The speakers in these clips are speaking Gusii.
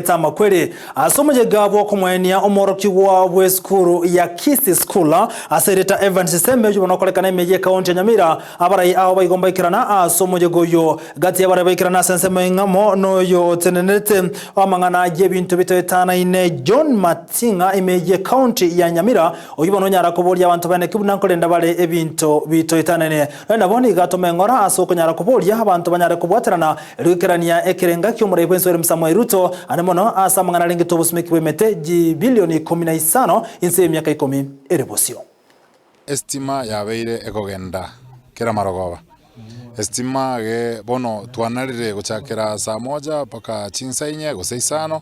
Areta amakweri ase omoyega bw'okomoenia omworokigwa bw'esukuru ya Kisii School ase erieta Evans Seme oyio bono okorekana ime y'ekaunti ya Nyamira. Abarai ao baigo mbaikerana ase omoyega oyio. Gati y'abarai baikerana ase ensemo eng'amo noyo otenenerete amang'ana y'ebinto bitoetanaine John Mating'a ime y'ekaunti ya Nyamira oyio bono onyara koboria abanto baeneki buna nkorenda bare ebinto bitoetanaine. Nonya nabo nigo atoma eng'ora ase okonyara koboria abanto banyare kobwaterana erio goikerania ekerenga ki'omorai bw'ense William Samoei Ruto, ande mono ase amang'ana arengete obosumeki bw'emete chibilioni 15 inse y'emiaka ikomi ere bosio. Esitima yabeire ekogenda kera marogoba. Esitima ge bono twanarire gochakera saa moja mpaka chinsa inye gose isano,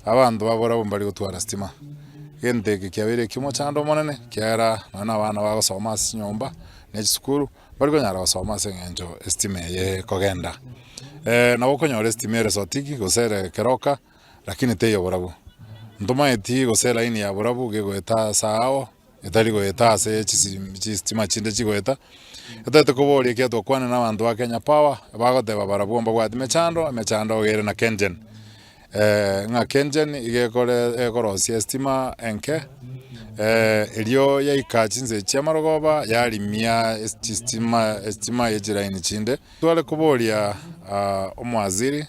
abanto babora abwo mbari gotwara sitima. Egento eke kiabeire ekiomochando omonene, kiagera nonye na abana bagosoma ase chinyomba, ne chisukuru, mbari konyara gosoma ase eng'encho esitima eye ekogenda. Nabo okonyora esitima ere Sotiki gose ere Keroka, lakini teiyo borabu. Ntomaeti gose elaini ya borabu gegoeta ase ao, etari goeta ase chisi chistima chinde chigoeta, etagete koboria ekiagera twakwana na abanto ba Kenya Power, bagoteba barabwo mbabwati mechando, emechando iga ere na Kengen. Ng'a Kengen iga ekore ekorosia estima enke, erio yaika chinsa echi chi'amarogoba yarimia esi chistima estima ya chilaini chinde. Tware koboria omowaziri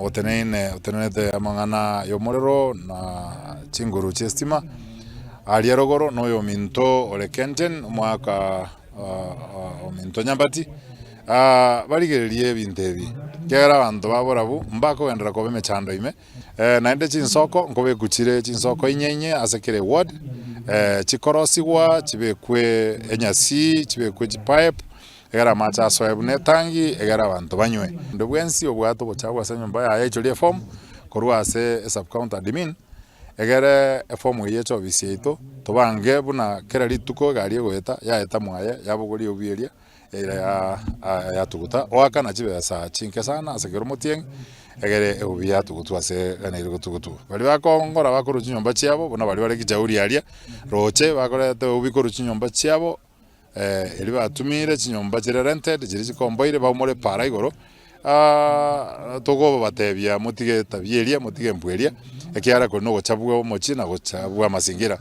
oteneine otenenerete amang'ana y'omorero na chinguru chi'estima, aria rogoro noyominto ore Kengen, omwaka ominto Nyambati, barigererie ebinto ebi, ekiagera abanto ba borabu mbakogenderera koba emechando ime, naende chinsoko nkobekwa chire chinsoko inye inye ase kera eward, chikorosigwa chibekwe enyasi, chibekwe chipipe, egere amache asoe buna etangi, egere abanto banywe. Onde bwensi obwate obochafu ase enyomba yaye aichorie eform korwa ase esub-county admin, Egere efomu eyio eche ofisi yaito, tobange buna kera rituko egari egoeta, yaeta mwaye, yabogoria eubi eria, eira ya yatuguta, oakana chibesa chinke sana ase kera omotienyi, egere eubi yatugutwa ase eganeire gotugutwa. Baria bakongora bakorwa chinyomba chiabo, buna baria bare kijauri aria, roche bakoreta eubi korwa chinyomba chiabo, eria batumire chinyomba chire rented, chiria chikomboire baumore epaara igoro, tokobatebia motige etabia eria, motige embwa eria, ekiagera kori nogochabua omochie na gochabua amasingira.